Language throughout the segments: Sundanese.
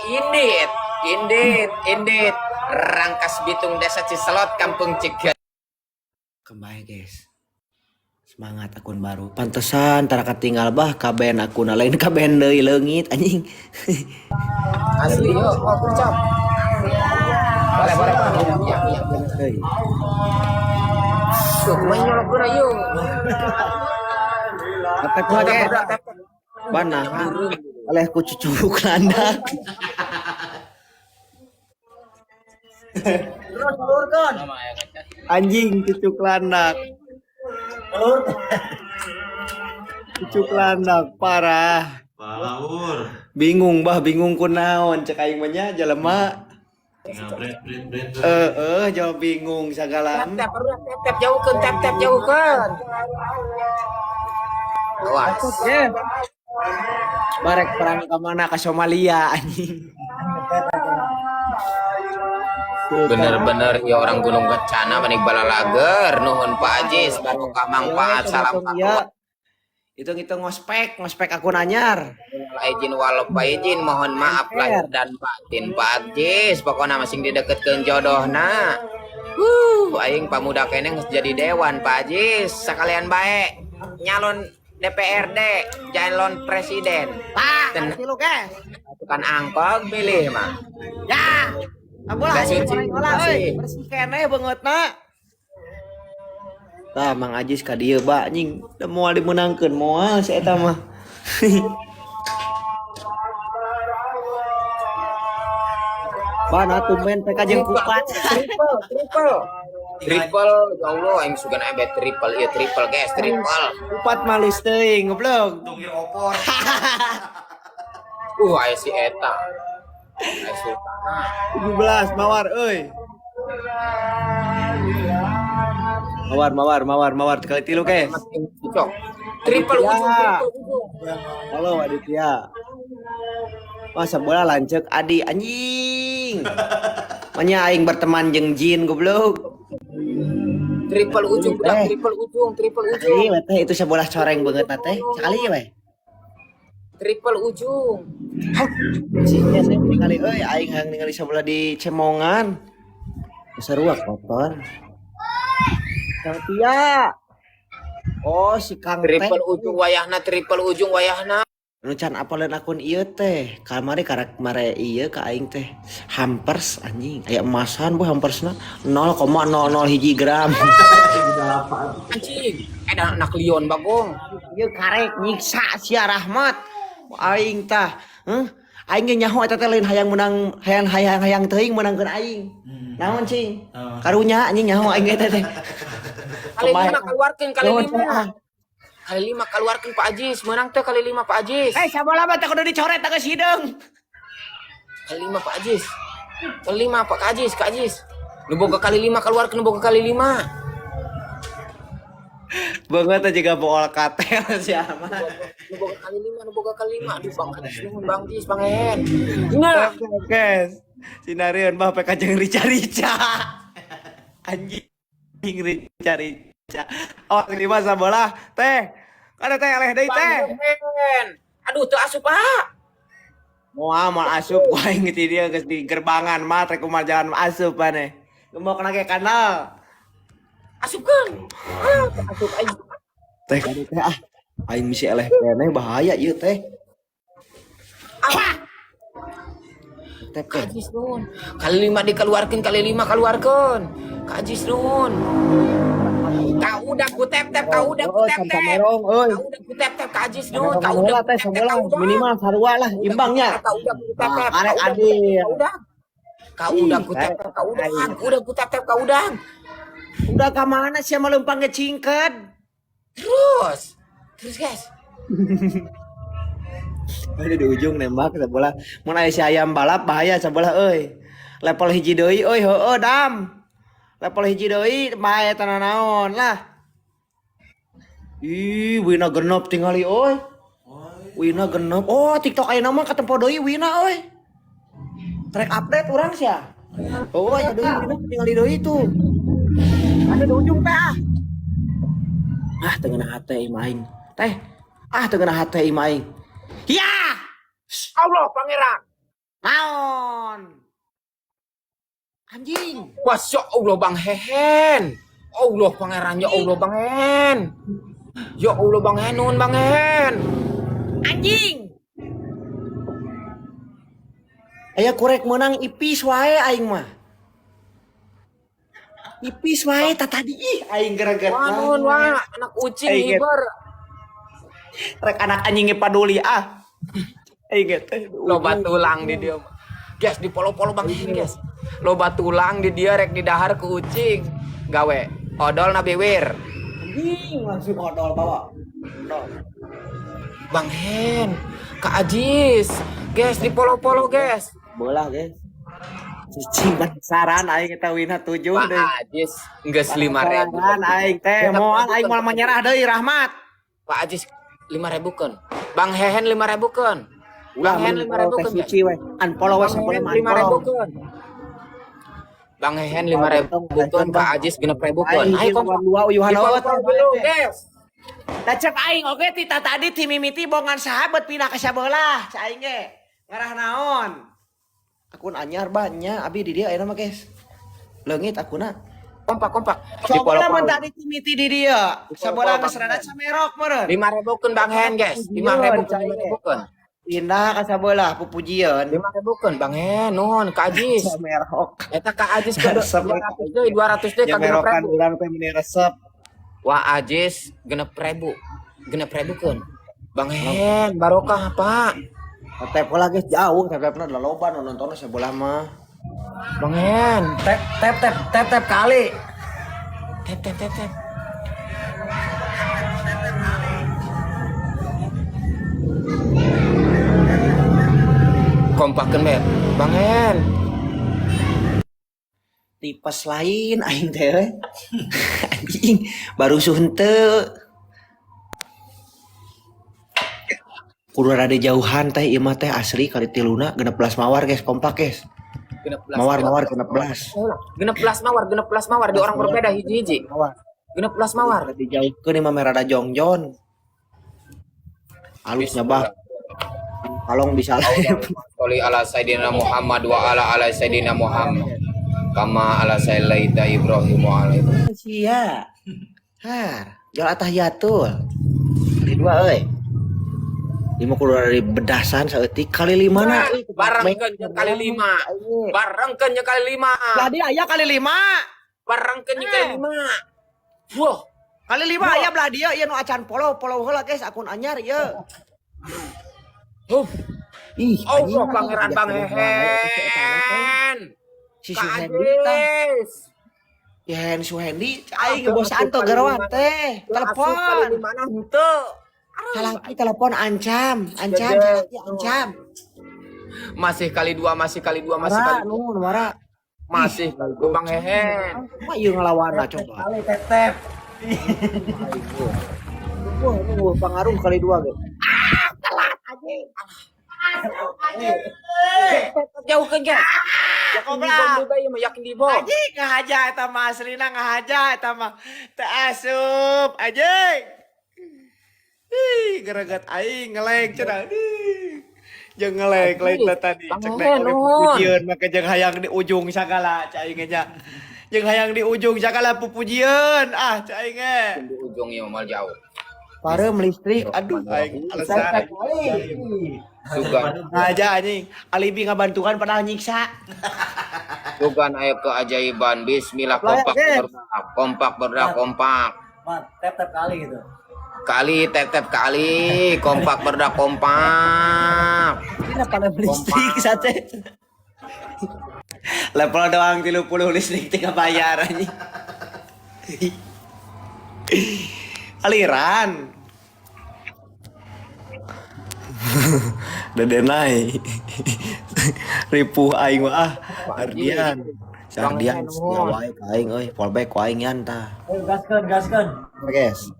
Indit, indit, indit. Rangkas Bitung, Desa Ciselot, Kampung Ciga. Kembali, guys. Semangat akun baru. Pantesan tara katinggal bah kaben akun lain kaben deui leungit anjing. Asli yo, oh, gercep. Boleh, boleh, boleh. Iya, iya. Heuy. Tuh, kumaha nyolok yuk. Apa kumaha ge? Bana. Oleh ku cucuk landak. Anjing cucuk landak. Cucuk landak parah. Palaur. Bingung bah, bingung kunaon cek aing mah nya jelema. Tinggal bread bread bread. Heeh, jawab bingung sagala. Tap tap tap tap jauhkeun, tap tap jauhkeun. Awas. Barek perang ke mana, ke Somalia anjing. Bener-bener ya orang Gunung Kencana manik balalager. Nuhun Pak Ajis, barokah manfaat, salam. Ya. Hitung-hitung ngospek, ngospek akun anyar. Izin walau Pak izin, mohon maaf lahir dan batin Pak Ajis, pokoknya masing dideketkeun jodohna. Aing pamuda keneh geus jadi dewan Pak Ajis, sekalian bae nyalon DPRD, nyalon presiden. Pak, Tenang. lu guys. Bukan angkog milih mah. Ya. Abulah Gak anjing suci, goreng olah masih. euy, bersih keneh beungeutna. Tah Mang Ajis ka dieu ba anjing, da moal dimeunangkeun moal si eta mah. Bana tumben PK jeung kupat. Triple, triple. Triple, ya Allah, aing sugan aya triple, ieu triple guys, triple. Kupat malus teuing goblok. Tungir opor. Aya si eta. Aya Sultana. 17 mawar euy. Mawar mawar mawar mawar kali tilu guys. Cok. Triple Ya. ujung, triple ujung. Halo Aditya. Wah sebelah lanceuk Adi anjing. Manya aing berteman jeung jin goblok. Triple ujung, udah Eh. triple ujung, triple ujung. Ih, teh itu sebelah coreng banget teh. Sekali we. Triple ujung. Sihnya saya ningali euy aing hayang ningali sebelah di Cemongan. Sarua kotor. Kang Tia. Oh, si Kang teh. Triple ujung wayahna, triple ujung wayahna. Nu can apaleun akun ieu teh. Kamari karak mare ieu ka aing teh. Hampers anjing. Aya emasan bu hampersna 0,00 hiji gram. Anjing. Ada anak lion bagong. Ieu karek nyiksa sia Rahmat. Aing tah. Heuh? Aing ge nyaho eta teh lain hayang menang hayang hayang hayang teuing meunangkeun aing. Naon cing? Karunya anjing nyaho aing ge teh. Kali lima keluarkeun, kali Nuhun, lima. ah. Kali lima keluarkeun Pak Ajis, menang teh kali lima Pak Ajis. Eh sabola mah teh kudu dicoret teh geus hideung. Kali lima Pak Ajis. Kali lima Pak Ajis, Kak Ajis. Nu boga kali lima keluarkeun, nu boga kali lima. Beungeut teh jiga bool katel sia mah. Nu boga kali lima, nu boga kali lima. Aduh Bang Ajis, nuhun Bang Ajis, Bang Ehen. Nah, Oke, sinarieun bah PK jeung rica-rica. Anjing rica-rica. Oh, lima sabola teh. Kada teh eleh deui Bang teh. Ehen. Aduh teu asup Pak. Moal moal asup ku aing ti dieu geus di gerbangan mah rek kumaha jalan asup maneh. Gemok na ge kanal. Asupkeun. Ah, teu asup aing. Teh kade teh ah. Aing misi eleh keneh bahaya ieu teh. Ah, Teh Kak teh. Ajis nuhun. Kali lima dikeluarkeun, kali lima keluarkeun. Kak Ajis nuhun. Kak udah ku tap tap, kak udah ku Oh, tap can tap. camerong euy. Kak udah ku tap tap, Kak Ajis nuhun. Kak Camerong udah heula ku teh tap tap, sabola kak udah. minimal sarua lah imbangnya. Kak udah ku tap Nah, tap, arek kak udah ku adil. tap, kak udah. Kak udah ku tap tap, kak udah. Kak udah ku tap tap, kak udah. Udah ka mana sih sama lempang ngecingket? Terus. Terus guys. Ada di ujung nembak sebelah. Mun aya si ayam balap bahaya sebelah euy. Level hiji deui euy heueuh dam. Level hiji deui bahaya tanah naon lah. Ih, wina genep tingali euy. Wina genep. Oh, TikTok ayeuna mah katempo deui wina euy. Track update urang sia. Oh, aya deui wina tingali deui tuh. Ada di ujung teh ah. Ah, teu ngeunah hate imah aing. Teh. Ah, teu ngeunah hate imah aing. Ya! Allah pangeran. Naon? Anjing. Masya Allah Bang Hehen. Allah pangeran, ya Allah Bang Hehen. Ya Allah Bang Hen, nuhun Bang Hen. Anjing. Aya kurek menang ipis wae aing mah. Ipis wae tah tadi ih aing gara-gara. Wah, nuhun wah, anak ucing Aing hiber. Rek anak anjingnya paduli ah. Aing teh. Loba tulang di dia mah. Guys, di polo-polo Bang Hen, guys. Loba tulang di dia rek didahar ku ucing. Gawe odol na biwir. Anjing langsung odol bawa. Odol. Bang Hen, Kak Ajis. Guys, di polo-polo, guys. Bola guys. Cicing penasaran aing kita wina 7 Pak deh. Ajis geus 5.000. Penasaran aing teh moal aing moal menyerah deui Rahmat. Pak Ajis 5.000 keun. Bang Hehen 5.000 keun. Ulah Bang Hen 5.000 teh keun. suci we. Unfollow we Bang sapoe Hehen mah 5.000 unfollow. keun. Bang Hehen 5.000 keun, Pak Ajis 6.000 keun. Aing Ayo kompak. dua uyuhan Di eueuh polo-polo dulu, guys. Da cek aing oge ti tadi ti mimiti bongan sahabat pindah ke sabelah cek aing ge. Ngarah naon? Akun anyar banyak abi di dia ayeuna mah guys. Leungit akuna. Kompak kompak. Di Coba lah polo-polo. mun tadi ti mimiti di dia. Di Sabelah polo-polo, geus Bang rada Hen. samerok meureun. 5.000 keun Bang Hen, guys. 5.000 keun, 5.000 keun. Pindah ka sabelah pupujieun. 5.000 keun Bang Hen, nuhun Kak Ajis. Samerok. Eta Kak Ajis ke Resep. 200 deui, 200 deui Ya ka genep merokan ribu. urang teh meni resep. Wah Ajis 6.000. 6.000 keun. Bang Hen, barokah Pak. Tap lah guys jauh, tap-tapna udah loba nu nontonnya sebelah mah. Bang Hen. Tap tap tap tap tap kali. Tap tap tap tap. Kompakeun bet. Bang Hen. Tipes lain aing teh we. Anjing, baru henteu. Kudu rada jauhan teh ieu mah teh asli kali tiluna 16 mawar guys, kompak guys. 16. Mawar mawar 16. 16 mawar, 16 mawar di orang berbeda hiji-hiji. Mawar. 16 mawar. Rada dijauhkeun ieu mah rada jongjon. Halusnya bah. Kalong bisa lah. Sholli ala sayyidina Muhammad wa ala ala sayyidina Muhammad. Kama ala sayyidina Ibrahim wa ala Sia. Har, jual atahiyatul. Kali dua euy. Lima kudu dari bedasan saeutik kali lima na. Barengkeun jeung kali lima. Barengkeun jeung kali lima. Lah dia aya kali lima. Barengkeun jeung kali lima. Wah, Kali lima aya belah dia ieu nu acan follow follow heula guys akun anyar ieu. Huh. Ih, Allah anjing. Pangeran Bang Hehen. Si Kak Suhendi tah. Ajis. Ya Hen Suhendi aing bos Anto gerawan teh. Asup kali Telepon. lima na henteu. Salaki telepon ancam, ancam, Gede. salaki ancam. Masih kali dua, masih kali dua, masih Mara, kali dua. nuhun, mara. Masih kali dua Bang Hehen. Mah ieu ngelawan coba. Kali tap tap. Wah, ini wah, pengaruh kali dua ge. Jauh ke guys. Yakin di bom Goblok. juga ya, yakin di bom. Anjing ngahaja eta mah aslina ngahaja eta mah. Teu asup anjing. Ih, gereget aing ngelek cenah. Ih. Jeung ngelek lain teh tadi Bang cek Hen, dek oleh nuhun. pupujieun make jeung hayang di ujung sagala cek aing ge nya. Jeung hayang di ujung sagala pupujieun ah cek aing ge. Di ujungnya mal jauh. Pareum listrik aduh aing alasan. Sugan, Ngahaja anjing, alibi ngabantukan padahal nyiksa. sugan aya keajaiban. Bismillah Layak, kompak guys. berdoa, kompak berdoa kompak. Mat, tap tap kali gitu. Kali tap tap kali, kompak berdoa kompak. Ini pada listrik sate. Level doang 30 listrik tiga bayar anjing. Aliran. Dedenai. Ripuh aing mah ah. Ardian. Si Ardian Bang sia wae ka aing euy, fallback ku aing yan tah. Ayo gaskeun gaskeun. Guys.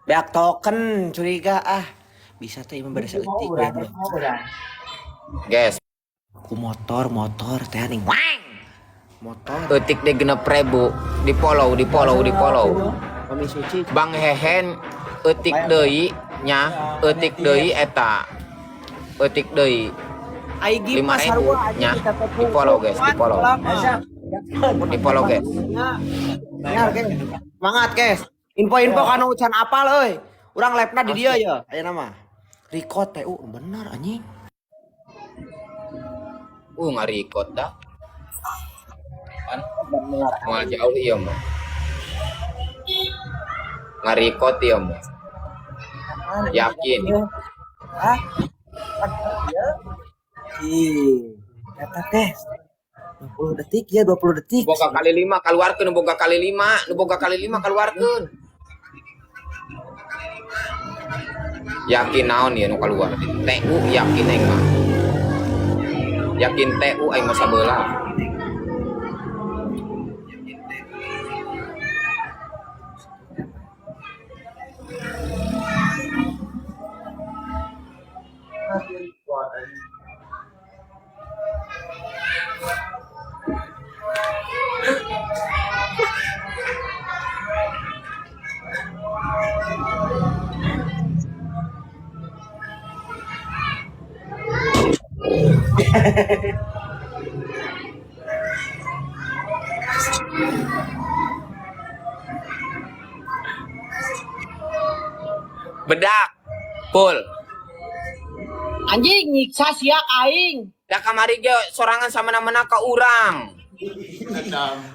Beak token curiga ah. Bisa teh imah beres Mau eutik urang, we. mau urang. Guys, Ku motor motor teh ning wang. Motor eutik deh 6.000 di follow, di follow, di follow. Kami suci Bang Hehen eutik deui nya, eutik deui eta. Eutik deui. Aing 5.000 mah sarua nya. anjing teh Di follow guys, di follow. Siap. Di follow guys. Nyar guys. Semangat guys. Info-info kanu can apal euy. Urang live-na di dieu ya. Ayeuna mah. Record TU bener anjing. Ngarikot dah. Pan moal jauh ieu mah. Ngarikot ieu mah. Yakin. Hah? Ih, tap tap guys. 20 detik ya, 20 detik. Boga kali 5 keluarkeun, nu boga kali 5, nu boga kali 5 keluarkeun. Yakin naon ya nu keluar. TU yakin aing mah. Yakin TU aing mah sabelah. Bedak. Full. Anjing nyiksa sia aing. Da kamari ge sorangan samana-mana ka urang.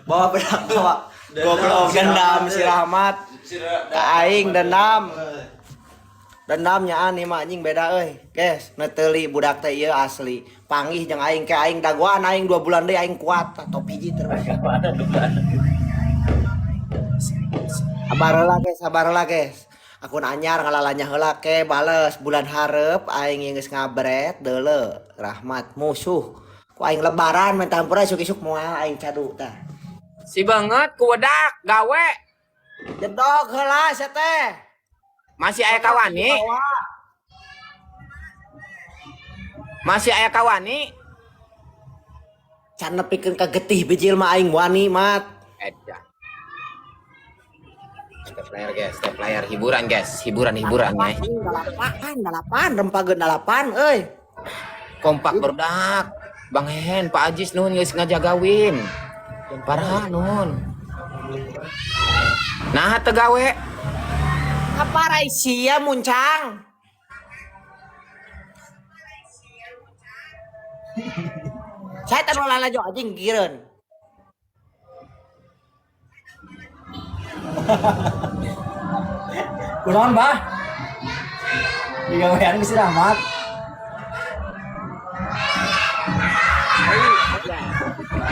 Bawa bedak bawa. Goblok dendam si Rahmat. Ka aing dendam. Dendam nyaan ieu mah anjing beda euy. Guys, neteuli budak teh ieu asli. Panggih jeung aing ke aing dagoan aing 2 bulan deui aing kuat top hiji terus. Sabar heula guys, sabar heula guys. Akun anyar ngalalanya heula ke bales bulan hareup aing geus ngabret deuleu Rahmat musuh. Ku aing lebaran minta hampura isuk-isuk moal aing cadu tah. Si banget ku wedak gawe. Jedog heula sia teh. Masih aya kawani? Masih aya kawani? Can nepikeun ka getih bijil mah aing wani mat. Edan. Step layar guys, step layar hiburan guys, hiburan-hiburan ya. Dalapan, dalapan, rempageun dalapan euy. Kompak berdak. Bang Hen, Pak Ajis nuhun geus ngajagawin. Parah nuhun. Nah, teu gawe. Apa raisia muncang? Saya tanu lalajo anjing gireun. Kunaon, Bah? Digawean ku si Rahmat.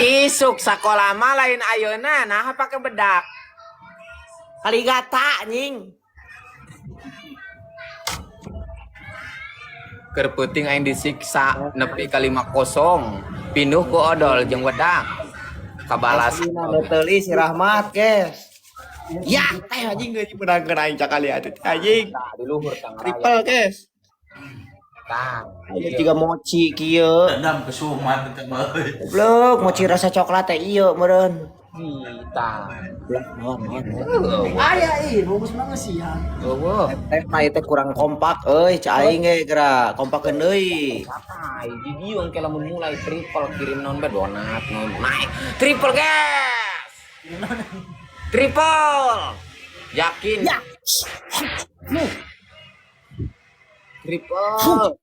Isuk sakola mah lain ayeuna, nah pake bedak. Kali gata anjing. Keur peuting aing disiksa nepi ka 5-0. Pinduh ku odol jeung wedak. Kabalas. Aslina neteuli si Rahmat, guys. Ya, teh anjing geus menangkeun aing cakali atuh anjing. Nah, di luhur Kang Raya. Triple, guys. Tah. Aing juga mochi kieu. Dendam kesumat eta mah euy. Goblok, mochi rasa coklat teh ieu meureun. Kita. Belah, naon, naon, naon. Aya ih, bungkus mah siang. Eueuh. Teh mah ieu teh kurang kompak euy, cai aing ge geura kompakeun deui. Santai, di dieu engke lamun mulai triple kirim naon bae donat naon naik. Triple guys. Triple. Yakin. Ya. Triple.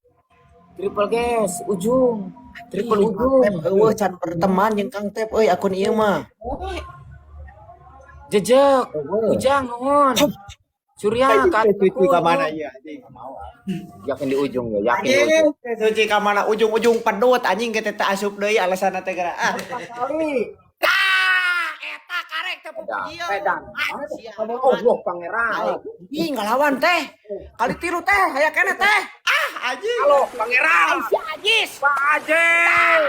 Triple guys, ujung. Triple ujung. Tep eueuh can berteman jeung Kang Tep euy akun ieu mah. Jejek. Ujang nuhun. Surya ka Suci ka mana ieu anjing? Yakin di ujung ya, yakin di ujung. Anjing, suci ka mana ujung-ujung pedut anjing ge teh teu asup deui alasanna teh geura. Ah. Kali. Tah, eta karek teh Edan. ieu. Edan. Ah, sia. Allah pangeran. Anjing ngalawan teh. Kali tilu teh aya keneh teh. Ah, anjing. Halo pangeran. Si Ajis. Pak Ajis.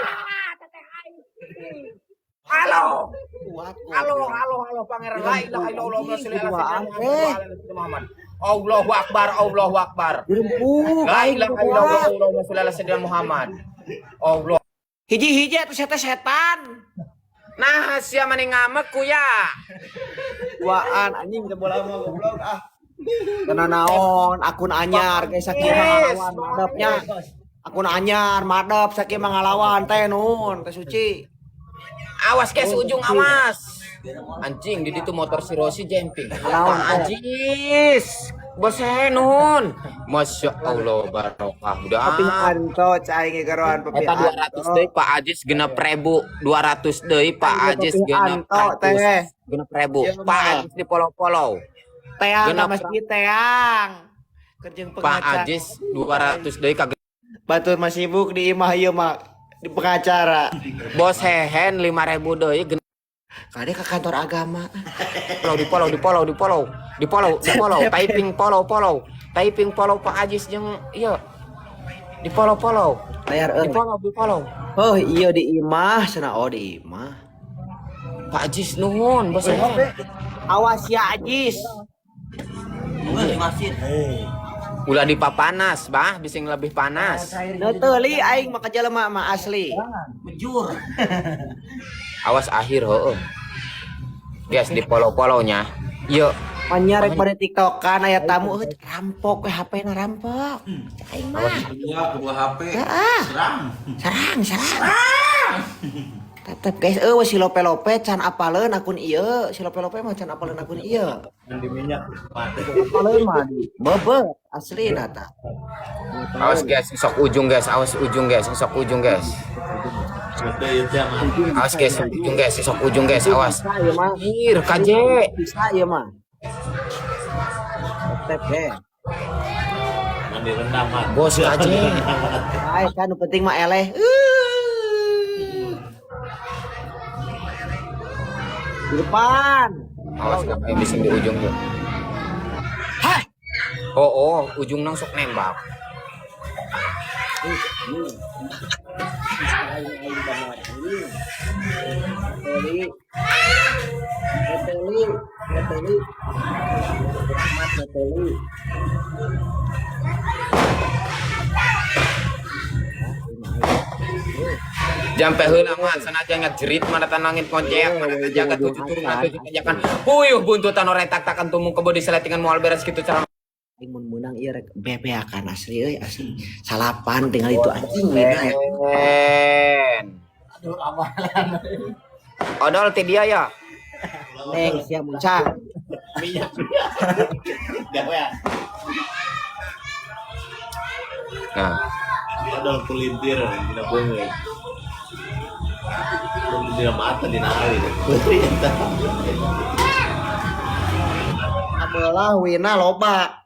Halo. Kuat, Halo, halo, halo pangeran. La ilaha illallah Muhammad sholli ala Duaan, sayyidina Muhammad. Allahu akbar, Allahu akbar. Dirempuk La aing ilaha illallah Muhammad sholli ala sayyidina Muhammad. Allah. Hiji-hiji atuh saya teh setan. Nah, sia mani ngamek ku ya. Duaan anjing teh bola mah goblok ah. Karena naon akun anyar geus sakieu mah ngalawan madepnya. Akun anyar madep sakieu mah ngalawan teh nuhun teh suci. Awas guys, ujung awas. Anjing di ditu motor si Rossi jumping. Ngalawan, Pak Ajis. Bos nuhun. Masya Allah barokah Papi budak. Anto cai ngegeroan Papi Eta 200 deui Pak Ajis 6.000, 200 deui Pak Ajis Papi Anto teh. 6.000. Iya, Pak mah. Ajis di polo-polo. Teang ka Genep. masjid teang. Kerjeng Pak pengacara. Ajis 200 deui ka Batur mah sibuk di imah ieu mah di pengacara. Bos Hehen 5.000 deui genep Kade ke kantor agama. follow di follow di follow di follow di follow di follow typing follow follow typing follow Pak Ajis jeung ieu di follow follow Layar di euy. follow di follow Oh iya di imah cenah oh di imah. Pak Ajis nuhun bos Hehen. Awas ya Ajis. Ulah dipapanas bah bising lebih panas. Neuteli aing mah ka jelema mah asli. Awas akhir heueuh. Guys di follow follownya yuk. Manya rek pada TikTokan aya tamu euy rampok we HP-na rampok. Aing mah. Kedua, kedua HP. Ah. Serang. Serang, serang. Tetep guys, euy si Lope-Lope can apaleun akun ieu, si Lope-Lope mah can apaleun akun ieu. Di minyak. Apaleun mah di bebet asli nata. Awas guys sok ujung guys, awas ujung guys, sok ujung guys, awas guys ujung guys, sok ujung guys, awas. Bisa ieu mah. Anjir KJ. Bisa ieu mah. Tetep guys. Mandi rendam. Bos KJ. Bae kan nu penting mah eleh. Di depan. Awas gak bising di ujung tuh. Hai. Oh, oh, ujung nang sok nembak. Teli. Teli, Teli. Ahmad Teli. Jampe heula mah sanajan ngejerit mana langit konceak mana jaga tujuh turunan tujuh tanjakan. Puyuh buntutan oretak takkan tumung kebo di seletingan moal beres kitu cara. Aing mun meunang ieu rek bebeakan asli euy asli. Salapan tinggal itu anjing wina ya. Aduh Odol ti dia ya. Neng sia muncang. Minyak. Gawe. Nah, Odol kulintir dina beungeut. Dina mata dina ali. Abelah wina loba.